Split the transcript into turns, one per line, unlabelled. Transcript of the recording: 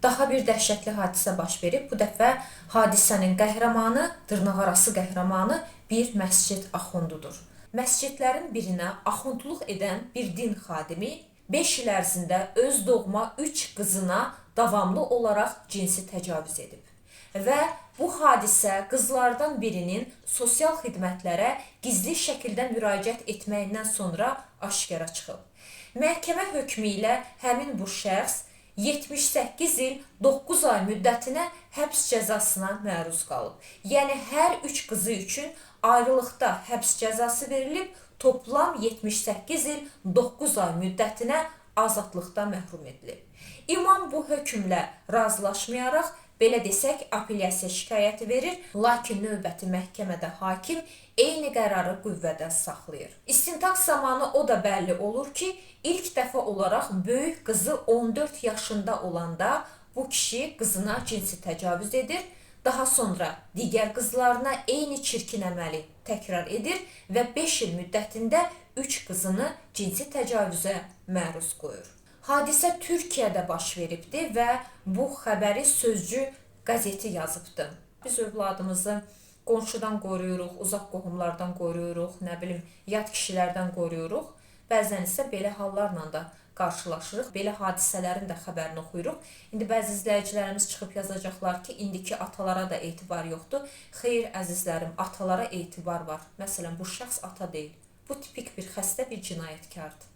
Daha bir dəhşətli hadisə baş verib. Bu dəfə hadisənin qəhrəmanı, dırnaqarası qəhrəmanı bir məscid axundudur. Məscidlərin birinə axundluq edən bir din xadimi 5 il ərzində öz doğma 3 qızına davamlı olaraq cinsi təcavüz edib. Və bu hadisə qızlardan birinin sosial xidmətlərə gizli şəkildə müraciət etməyindən sonra aşkara çıxıb. Məhkəmə hökmü ilə həmin bu şəxs 78 il 9 ay müddətinə həbs cəzasına məruz qalıb. Yəni hər 3 qızı üçün ayrılıqda həbs cəzası verilib, toplam 78 il 9 ay müddətinə azadlıqdan məhrum edilib. İmam bu hökmlə razılaşmayaraq, belə desək, apellyasiya şikayəti verir, lakin növbəti məhkəmədə hakim eyni qərarı qüvvədə saxlayır. İstintaq zamanı o da bəlli olur ki, ilk dəfə olaraq böyük qızı 14 yaşında olanda bu kişi qızına cinsi təcavüz edir, daha sonra digər qızlarına eyni çirkin əməli təkrar edir və 5 il müddətində 3 qızını cinsi təcavüzə məruz qoyur. Hadisə Türkiyədə baş veribdi və bu xəbəri Sözcü qəzeti yazıbdı. Biz övladımızı qonşudan qoruyuruq, uzaq qohumlardan qoruyuruq, nə bilim, yad kişilərdən qoruyuruq. Bəzən isə belə hallarla da qarşılaşırıq. Belə hadisələrin də xəbərini oxuyuruq. İndi bəzi izləyicilərimiz çıxıb yazacaqlar ki, indiki atalara da etibar yoxdur. Xeyr, əzizlərim, atalara etibar var. Məsələn, bu şəxs ata deyil. Bu tipik bir xəstə bir cinayətkardır.